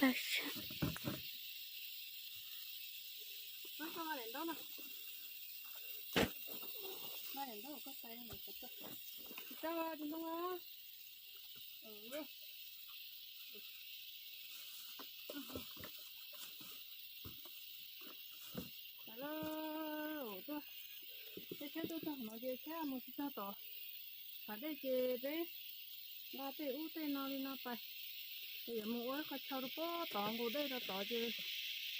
Peb tsheb tuaj txog no ces tsheb mus tsis txog tod. Hav dej ces peb nqa tej ub tej no li no pais, ces yuav mus ua ib qho chaw rau pob tod nqus dej rau tod ces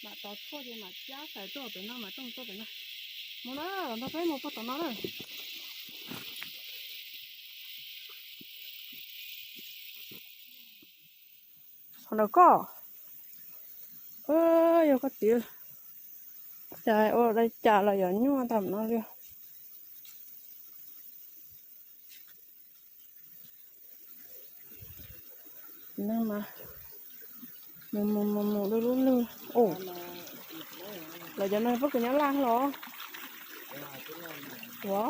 mam tov tshuaj ces mam cab xais tuaj pem no mam tuaj tuaj pem no. Mus na, nrog peb mus puag tom no na. Qhov ntawd koj, yog koj txiv, cas ua dai cas los yog nyuaj tag no li. Neeg mas mus mus mus mus du lub lwg. Lawv cov no pob kws Nyab Laj los? Ua,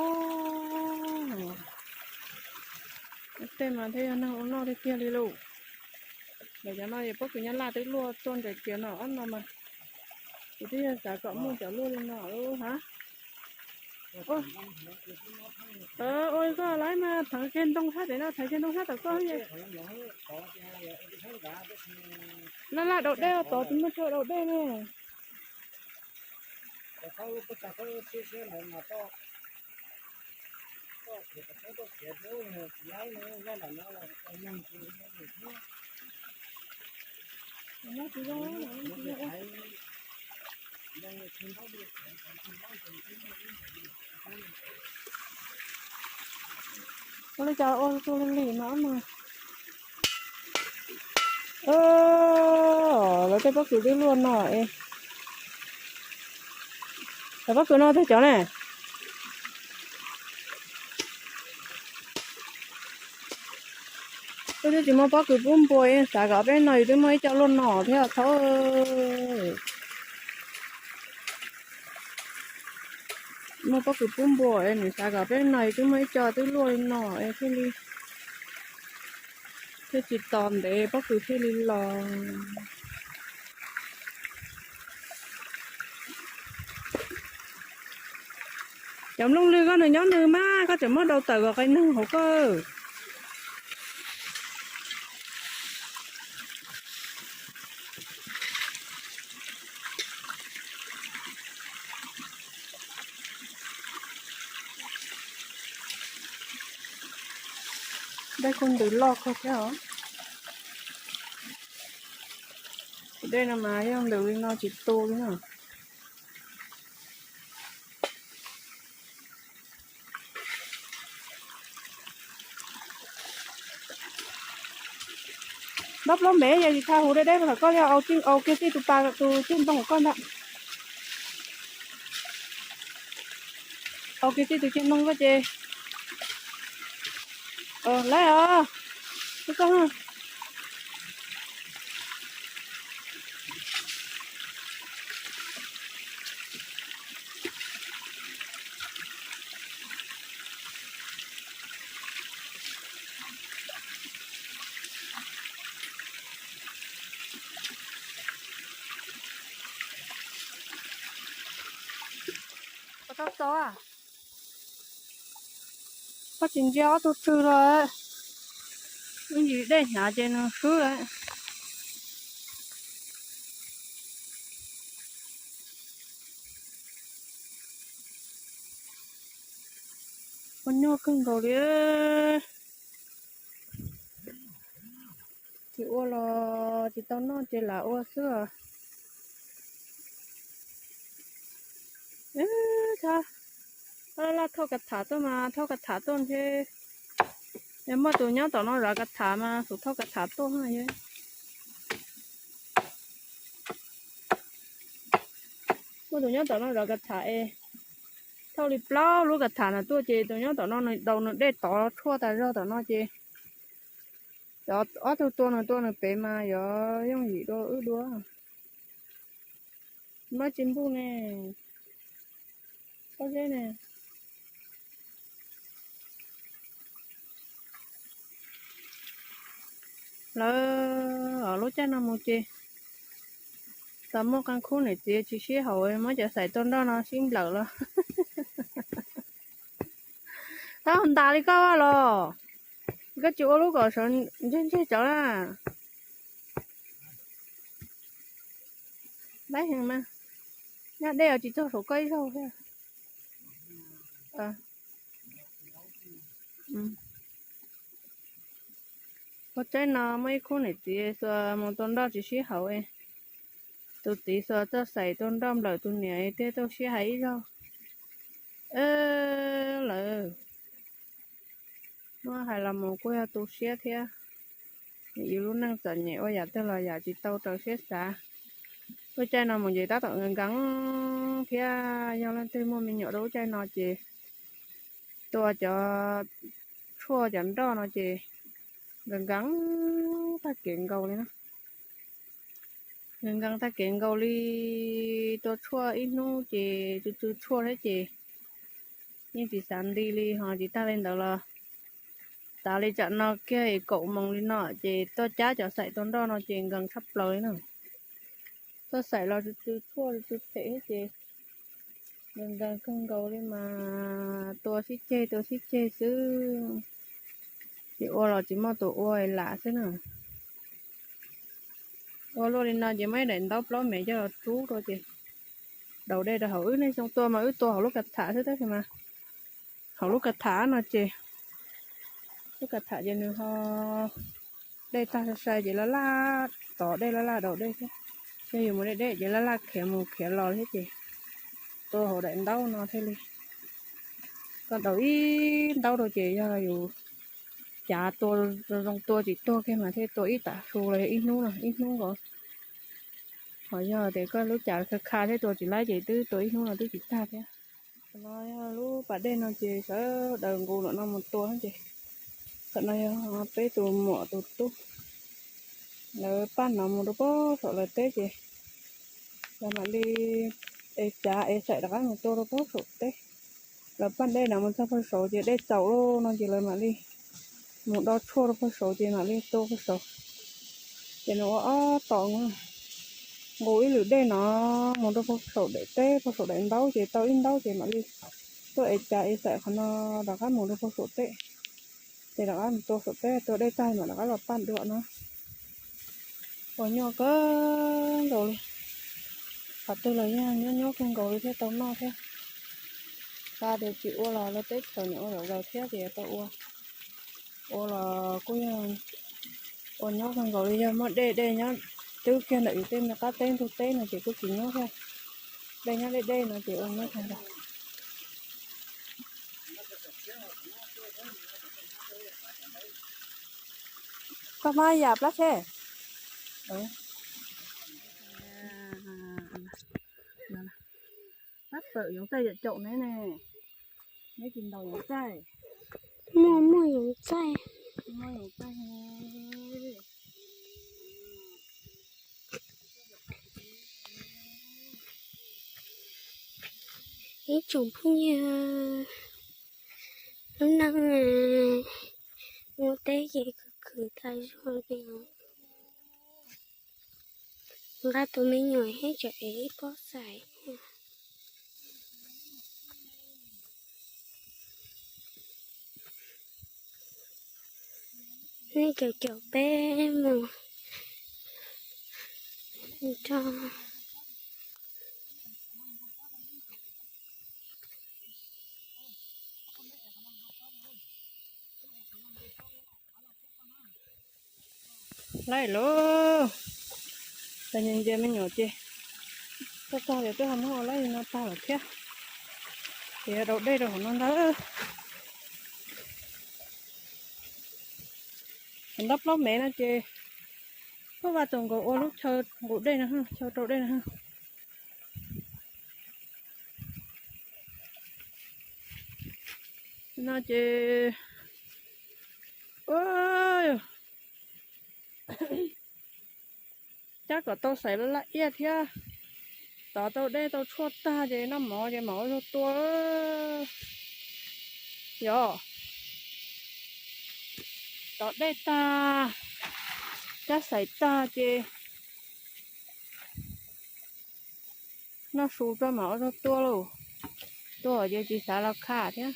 tej mas thiaj yog neeg ua noj tiag tiag li lauj. Lawv cov no yog pob kws Nyab Laj twb luaj tuaj ntsais tias no ob no mas, kuv twb yog xav kom muaj cov luaj li no lawm hab. Ua koj lawv mas theev kiag ntoo sab pem no, theev kiag ntoo sab tom koj. Laj laj daus dej tod, tsis muaj chaw daus dej ne. Ua li cas ua tus lim lim no mas. Lawv tej pob kws twb luaj no es. Lawv pob kws no twg cov ne? Twb twb tsis muaj pob kws pub npua, xav kom peb no yus twb muaj ib co luaj no thiab thaub. Muaj pob kws pub npua es nws xav kom peb no yus twb muaj ib co twb luaj li no es thiaj li, thiaj tsis tos ntev pob kws thiaj li los. Cov nplooj lwg koj nws nyob nws mas koj tseem muab daus tawm kom qee neeg hauv koj. Dej kuj ntws loj kawg thiab os. Tus dej no mas yog ntws li no tsis tu li na. Npab plaub npev yog tsis tau huv deb deb rau koj li, au kiag txij tus pas tus cwj ntoo koj ntag. Au kiag txij tus cwj ntoo koj ces. Lawm os. Koj tsis ntsia ob tug twg los, ib ntsis dej hnyav ces nws swb lawm. Ua nyuaj kawg nkaus li. Tsis ua los tsis tau noj ces lam ua xwb os. Thab, laj thauj kav tham tuaj mas thauj kav tham tuaj ntshe, yog muaj tus nyob tom no zov kav tham mas tus thauj kav tham tuaj. Muaj tus nyob tom no zov kav tham es thauj li plaub lub kav tham no tuaj ces tus nyob tom no nws daus nws dej tov tshuaj tas zog tom no ces cov ob tug tua nws tua nws pem mas yuav yooj yim dua wb dua. Mab tsis npuj ne, pob zeb ne. Lawv lub caij no mus ces Tos muaj qee khub niam txiv tsis sib haum muab cov xaim tua nroj no sib nplawm los. Tab ntas li koj los, koj tsis ua lub kom sawv ntseg ntseg tsawv na. Laib heev mas, nyaj dej os tsis txog saum koj ib zaug thiab. Ua tsaib no muaj ib khub niam txiv xuas mus tua nroj tsis sib haum, tus txiv xuas txoj xaim tua nroj nplawm tus niam thiaj tau sib hais ib zaug. Lawv muab hais los mus kuj yog tu siab thiab. Yus lub neej txom nyem ua yam twg los yam tsis tau raws siab xav. Lub caij no mus ces tab tom nkees nkees thiab, yog leej twg muaj me nyuam rau lub caij no ces tua cov tshuaj cov nroj no ces nkees nkees tag kev nkaus li na. Nkees nkees tag kev nkaus li, tua tshuaj ib hnub ces tsw tsw tshuaj thiab ces yeej tsis xav nti li. Ho tsis tag li ntawd los tav li tsam no kiag kaum moos li no ces tuaj cab cov xaim tua nroj no ces nkees tshaj plaws li na. Txoj xaim los tsw tsw tshuaj tsw phem thiab ces nkees nkees kawg nkaus li mas tua sib ceg tua sib ceg xwb. Ces ua los tsis muaj tus ua lam xwb na. Ua luaj li no ces muaj ib daim ntaub plaub mev coj los rub rau ces daus dej rau hauv. Wb nej xyoo tua mas wb tua hauv lub kav tham xwb tab sis mas hauv lub kav tham no ces, lub kav tham ces nws ho dej tag sai sai ces laj laj tov dej laj laj daus dej thiab. Yog yus mus deb deb ces laj laj khiav mus khiav los thiab ces tua hauv daim ntaub no thiaj li. Koj daus ib ntaub rau ces yog yus cav tua zoo tua tsis tuag kiag mas thiaj tua ib tam su los yog ib hnub no ib hnub nkaus. Ho yog tias koj lub cav kha kha thiab tua tsis laib ces twb tua ib hnub no twb tsis tag thiab. Qhov no yog lub pas dej no ces sawv daws nqus lam no mus tua ces. Qhov no yog peb tus muam tus tub, lawv pab hnov mus rau pem saum lawv teb ces lawv mam li ev cav ev xaim rov qab mus tua rau pem saum teb. Lawv pab dej no mus txog pem saud ces dej txaus lawm no ces lawv mam li mus do tshuaj rau pem saud ces mam li tua pem saud. Ces nws ua ob tom, nqus ib lwm dej no mus rau pem saum daim teb, pem saum daim ntaub ces tau ib ntaub ces mam li tuaj ev cav ev xaim qhov no rov qab mus rau pem saum teb. Ces rov qab mus tua saum teb, tua dej tag mam rov qab los paj dua no. Ua nyuaj kawg nkaus li. Qhov twg los yeej nyuaj nyuaj kawg nkaus li thiaj tau noj thiab. Xav tias tsis ua los lawv teb chaws nws ua zam zaws thiab ces tau ua. Ua los kuj yog ua nyuaj kawg nkaus li, yog muaj dej, dej nyob twb kiag ntawm yus tej me qab teb ntug teb no ces kuj tsis nyuaj thiab. Dej nyob deb deb no ces ua nyuaj kawg nkaus. Koj hmab yam plab tsheb. Pab pawm yoov txaij yam caum ne ne. Neb tsis ntaus yoov txaij. Muaj muaj yoov txaij. Muaj yoov txaij. Ib tsoom phooj ywg, lub neej ua teb ces khwv khwv tas zog li. Nqa tus me nyuam thiab tseem ev ib pob xaim. Nej caum caum peb mus nrog. Laij lauj, tas nyias nce me nyuam ces tag tag ces twb ho muab ua laij no tag lawm thiab. Ces yog daus dej rau hauv no ntag. Hauv ntaub plaub mev no ces pab vaj txaus nkaus ua lub chaw nqus dej no, chaw rau dej no. No ces cab kom tau xaiv laj iaj thiab. Tov tau dej tau tshuaj tag ces noj mov ces mam ua zog tua. Yog tov dej tag, cab xaiv tag ces Noj su tso mam ua zog tua lauj. Tua ces tsis xav los kham thiab.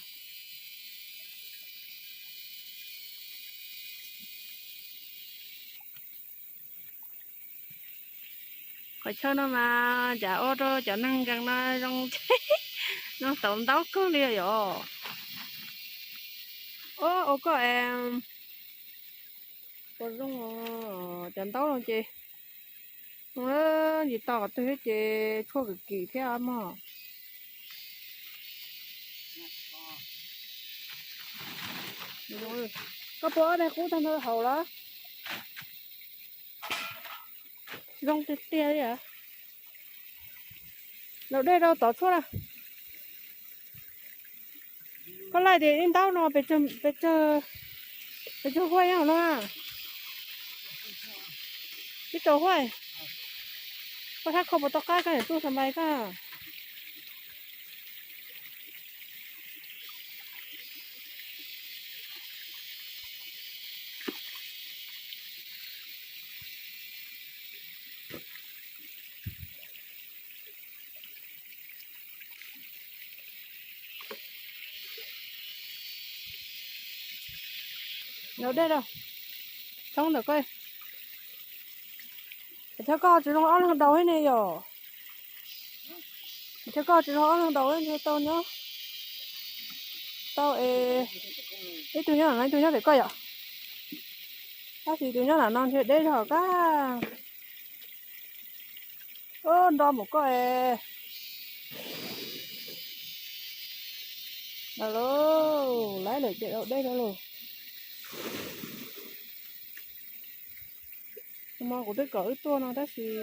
Qhov chaw no mas cas ua rau cov neeg nkees no zoo, zoo tau ntaub kawg li yom. Ua, ua koj es, ua zoo, cov ntaub no ces zoo, tsis tau qhov twg thiab ces tshuaj kim kim thiab mog. Koj puas ob daig qub tag nrho haus los? Zoo tiag tiag li. Laus dej rau tov tshuaj na. Koj laij tias ib ntaub no pes tsawg, pes tsawg huaj nyob no? Ib rau huaj. Koj thab kho puas tau qab koj niam tuaj xa npai koj. Laus dej rau, tshoob ntawm koj. Thawj koj tsis zoo ob leeg daus thiab ne yom? Thawj koj tsis zoo ob leeg daus thiab tau nyob. Tau es ib tug nyob no, ib tug nyob pem koj yom? Tab sis tus nyob nram no ntshe deb zog kab. Ub, nro mus koj es. Los lauj, laib lawm ces dau dej rau lauj. Nag hmo kuv twb kom wb tuaj no tab sis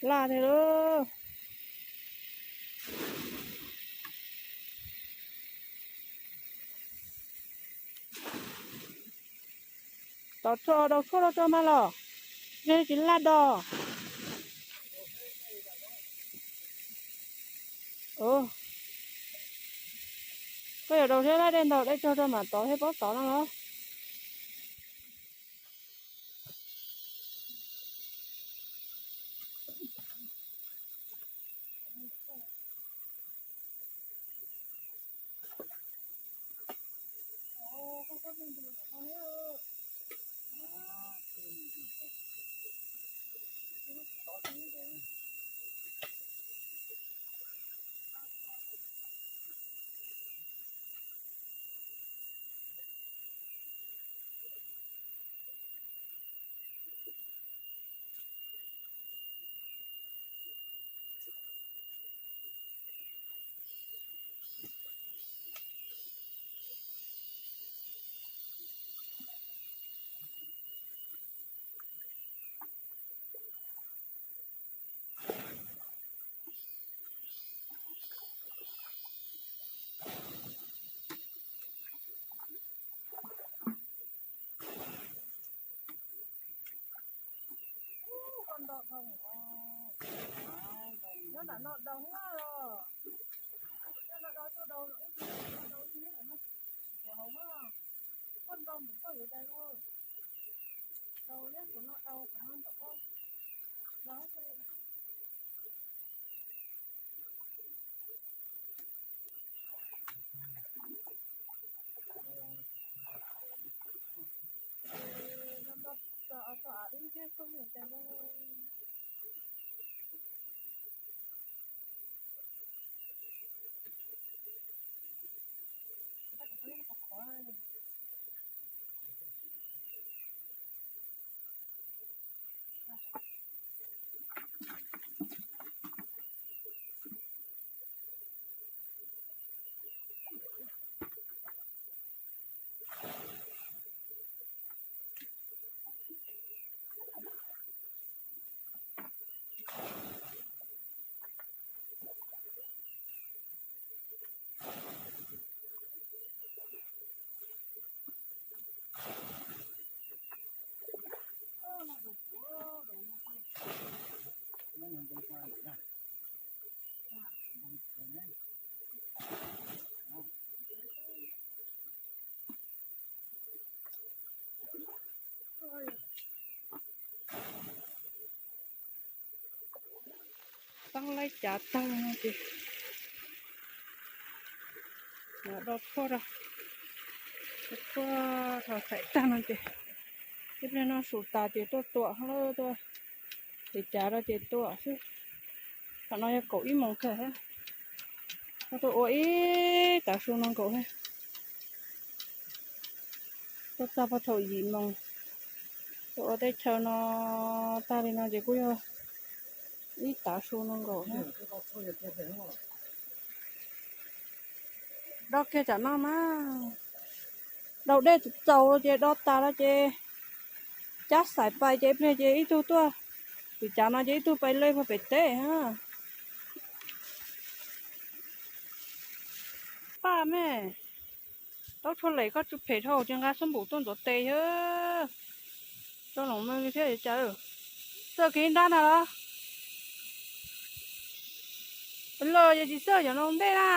laj tiag lauj. Tov tso, daus tshuaj rau tso mas los, ze tsis laj dos. Koj yuav daus thiab laj dej ntau dej tsog rau mam tov thiab pob tov no los. Nyob nram no daus na los. Nyob no daus, tuaj daus, daus ib tug nyob nram no, kuv hauv na. Koj nrau mus koj yuav cas los. Daus liab kuv no daus, kuv no nram koj los. Laib cav tag no ces do tshuaj rau, tshuaj rau xaim tag no ces ib pliag no su tas ces tuaj tua, tuaj ces cav rau ces tua xwb. Thaum no yog kaum ib moos kawg thiab, tuaj ua ib tav su no nkaus thiab. Tuaj txog puag thaum yim moos, tuaj ua teb chaws no tag li no ces kuj yog ib tav su no nkaus thiab. Do kiag tsam no mas, daus dej txaus ces do tas lawm ces cab xaim pais ces ib pliag ces ib tug tuaj, tim cav no ces ib tug pais lej puag pem teb. Paj me, taub tshuaj lem koj tsw phem dhau ces nqa xab npum tuaj ntxuav tes thiab. Rau loos me li thiab cas. Xwb kiag ib nrab na los? Los yog tsis xwb cov no ntej na.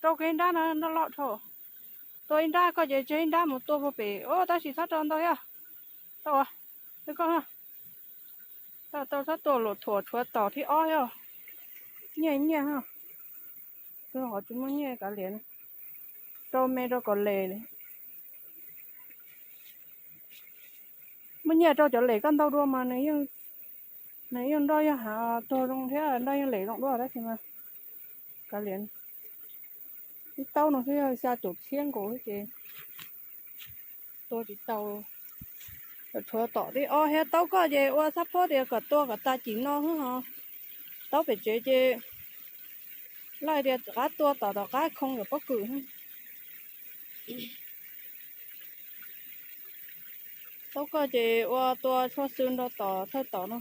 Rau kiag ib nrab no, nrab loj dhau. Tua ib nrab koj ces tseg ib nrab mus tua puag pem, tab sis txhob rau ntau thiab. Tau, koj, tau, txhob tua luam thuam tshuav tom thib ob thiab. Nyiaj nyiaj, twb ho tsis muaj nyiaj kav liam, rau me rau kom les. Muaj nyiaj rau cov lem koj ntau dua mas nws yeej nroj yeej hav tuag zoo thiab nroj yeej lem zoo dua tab sis mas kav liam, ib taub no xwb yog xya caum txhiab nkaus xwb ces tua tsis tau. Tshuav tom thib ob thiab, taub koj ces ua xab phob tias kom tua kom tas cim no xwb ho. Taub pem tsev ces laj tias rov qab tua tom tom qab khoo yuav pob kws. Taub koj ces ua tua tshuaj xwb nrog tom thawj tom no,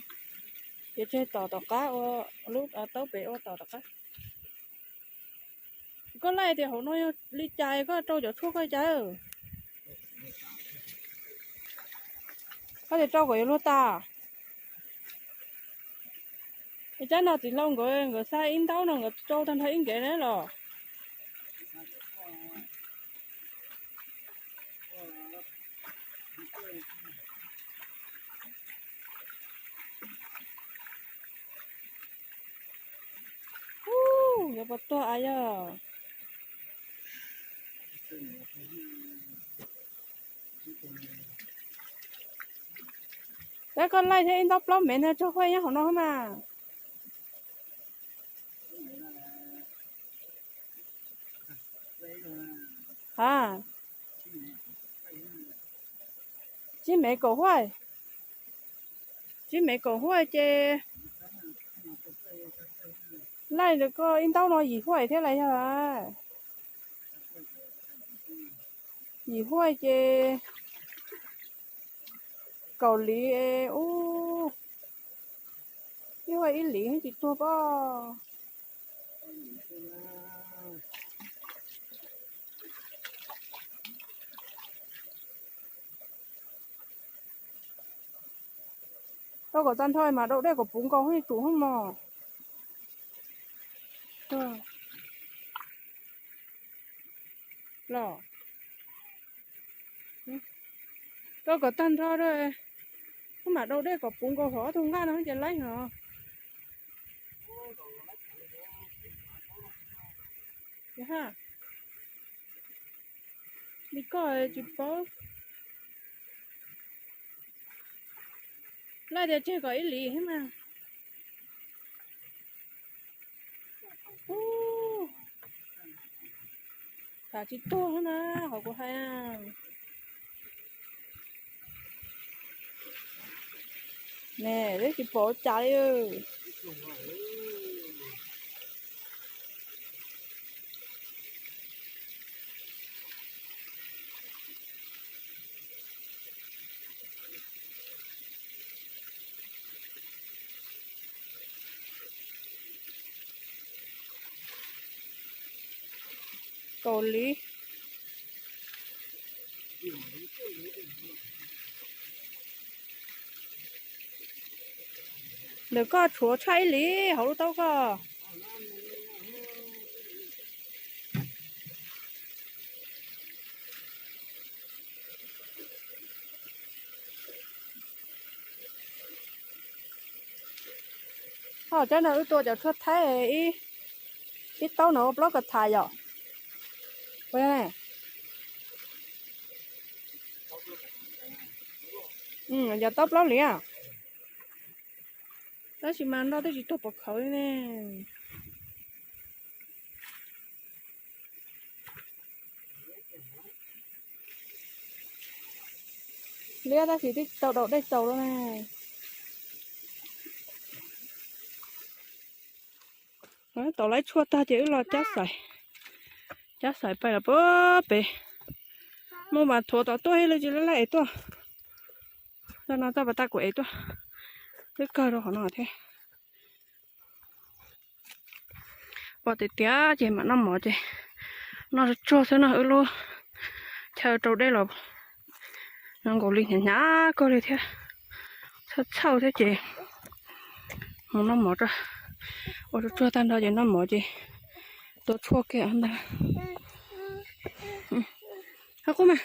ces tseg tom tom qab ua lub taub pem ua tom tom qab. Koj laij tias hauv no yog li cas koj rau cov tshuaj koj li cas? Koj tias rau kom yuav luag tas. Es cab no txiv hlau nkawd, nkawd xa ib ntaub no nkawd rau tag nrho ib nkev na los? Ub, yuav puas tuag a yog? Peb koj laij thiab ib ntaub plaub mev ntag, tsog huaj nyob hauv no mas. Ha, tsib mev kaum huaj, tsib mev kaum huaj ces laij ntawd koj ib ntaub no yim huaj thiab las yog? Yim huaj ces kaum liv ub, ib huaj ib liv tsis tuag pob. Rau kom tag nrho mas daus dej kom puv nkaus hwj tsum hwj mos. Los, rau kom tag nrho, wb mam daus dej kom puv nkaus hauv ob tug nqaj no ces laib hos. Li koj tsis paub. Laij tias tseg kom ib lim thiab mas. Ub, tham tsis tuag na, qhov kuv hais. Ne, twb tsis pom cas li. Kaum liv. Ntawm koj tshuav tshaj ib lim hauv lub taub koj. Cov no wb tua cov tshuaj thaib, ib taub no ua plaub ka thas yom. Yog taub plaub hlis, tab sis mas nroj twb tsis tuag pov khawv li ne. Liab tab sis twb tau daus dej txaus lawm ne. Tau laib tshuaj tag ces wb los cab xaim, cab xaim pais los puag pem. Mus mas thuav tom tuaj thiab, lawv tsis laj laj es tuaj. Zaj no txoj pas tag kuv ev tuaj, twb kawg rau qhov no thiab. Ua tiag tiag ces mam noj mov ces noj tsuag tsuag xwb no, wb lub chaw rau dej los zoo nkaus li hnyav hnyav kawg li thiab, txhawj txhawj thiab ces mus noj mov tso. Ua tsuag tsuag tag nrho ces noj mov ces tua tshuaj kiag ntag. Qub mas,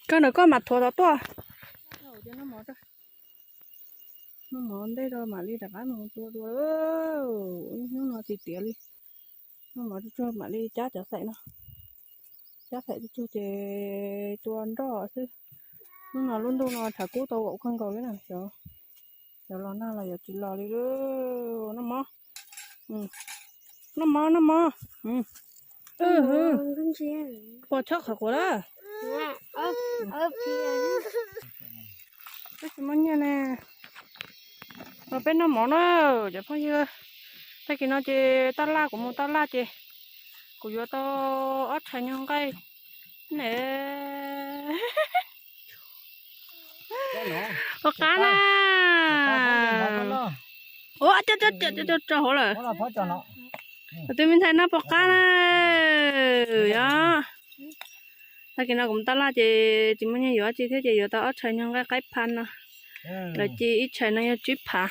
kawg ntawm koj mam thuav tom tuaj. Noj mov ntej rau mam li rov qab mus tua dua. Hnub no tiag tiag li, noj mov tsuag tsuag mam li cab cov xaim no. Cab xaim tsuag tsuag ces tua nroj xwb. Hnub no lub ntuj no tshav kub tau vaum kawg nkaus li na. Xyov los nag los yuav tsis los li. Noj mov, noj mov, noj mov. Pos tshab qhov quav lawm. Peb tsis muaj nyiaj ne. Los peb noj mov na cov phooj ywg. Tag kis no ces taj laj, kuv mus taj laj ces kuv yuav tau ob tshais nyuag nqaij ne. Pos qab na. Ua, tso hauv lawm. Kuv tus me ntxhais no pos qab na. Yog tag kis no kuv mus taj laj ces tsis muaj nyiaj yuav dab tsi thiab ces yuav tau ob tshais nyuag nqaij qaib pha no. Lawv ces ib tshais no yog tsib phav.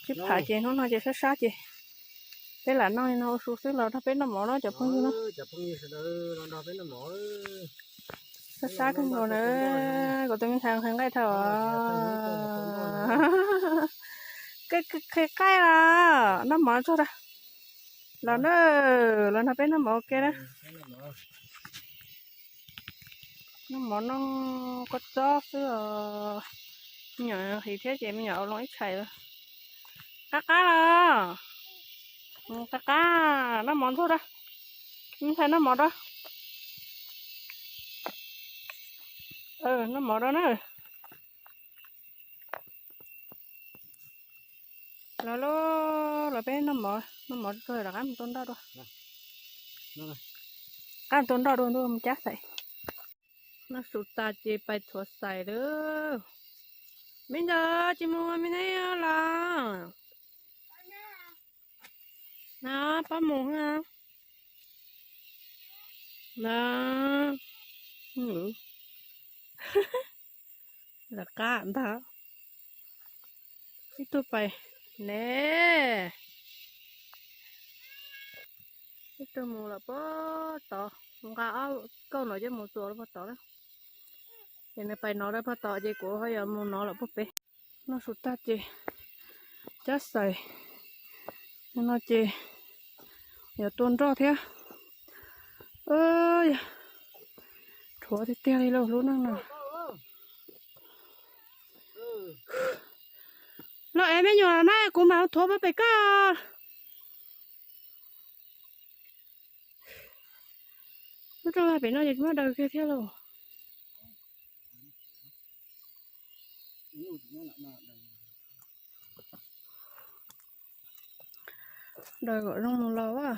Tsib phav ces hnub no ces sab sab ces peb lam noj li no ua su xwb los nrog peb noj mov na cov phooj ywg na. Sab sab kawg nkaus na. Kuv tus me ntxhais nqhis nqaij dhau. Nqhis nqaij los noj mov tsuag da. Los na, los nrog peb noj mov ua ke na. Noj mov noj kua txob xwb os. Me nyuam nqhis thiab ces me nyuam ua loo ib tshais lawm. Qab qab los. Qab qab, noj mov ntxuag da. Me ntxhais noj mov da. Noj mov da na. Los lauj, los peb noj mov, noj mov tsuag rov qab mus tua nroj dua. Qab tua nroj dua ntuj mus cab xaim. Noj su tas ces pais thuav xaim lawm. Me ntxhais tsis mus me ne los? Na, pob mus. Na, lawv qab ntag. Ib tug pais ne, ib tug mus lawm puag tod, mus nqa ob kauj no coj mus txuas lawm puag tod na. Ces nws pais no lawm puag tod ces kuv ho yuav mus no lawm puag pem. Noj su tag ces cab xaim no ces yuav tua nroj thiab. Yog rhuav tiag tiag li lauj lub neej no. Los es me nyuam na, kuv mam thuav pem koj. Lub rooj pem no ces tsis muaj daws kiag thiab lauj. Daws kom zoo mus los a.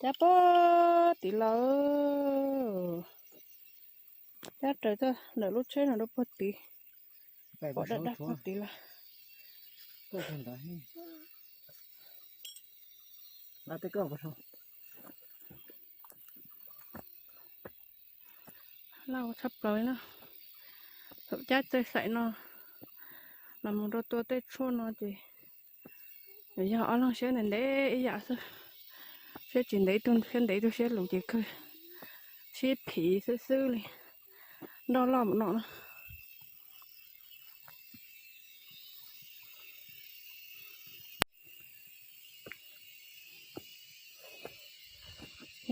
Cab puag tid los, cab raws ntawm lub tsheb no rau puag tid, pom daj daj puag tid lawm. Laj ua tshaj plaws li na. Thaum cab tej xaim no los mus rau tua tej tshuaj no ces Yog ob leeg siab ntev ntev ib yam xwb, siab tsis ntev ib tug siab ntev ib tug siab luv ces kawg, siab phim xwb xwb li, nroj loj mus no na.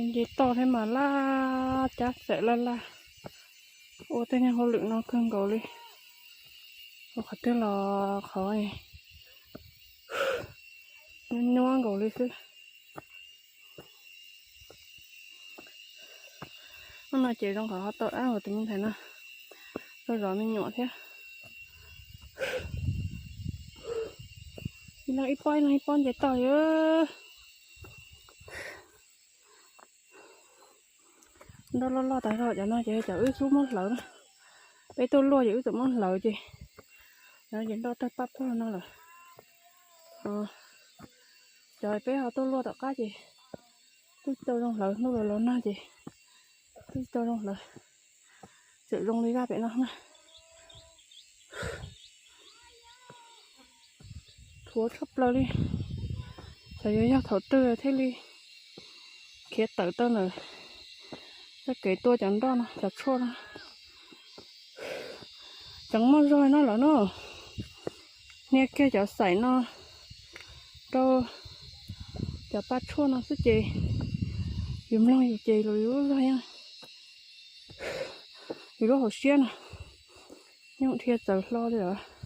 Nce toj thiab mas laj cab xaim laj laj, ua tej niag hauj lwm no kawg nkaus li. Ua qhov twg los qhov nyuaj nyuaj nkaus li xwb. Hnub no ces zoo qhov ho tau dab tus me ntxhais no, tau zov me nyuam thiab. Ib leeg ib pob ib leeg ib pob nce toj li. Nroj loj loj tas zog, cov no ces cov wb xub muab hlawv na. Peb tuaj luaj ces wb txawm muab hlawv ces, no ces nroj tawg pab puag no lawm. Cov peb ho tuaj luaj tom qab ces twb tsis tau zoo hlawv, hnub los los nag ces twb tsis tau zoo hlawv. Txawm zoo li zaj pem no na. Thuav tshaj plaws li. Xyov yuav yog thaum twg thiaj li khiav tawm tau ntawm txoj kev tuaj cov nroj no cov tshuaj no. Tseem muaj zog no lawm no. Hnia kiag cov xaim no rau cov pab tshuaj no xwb ces yus mloog yus ces los yus lub zog, yus lub hauv siab no yeej dhia txawv hlo li lawm.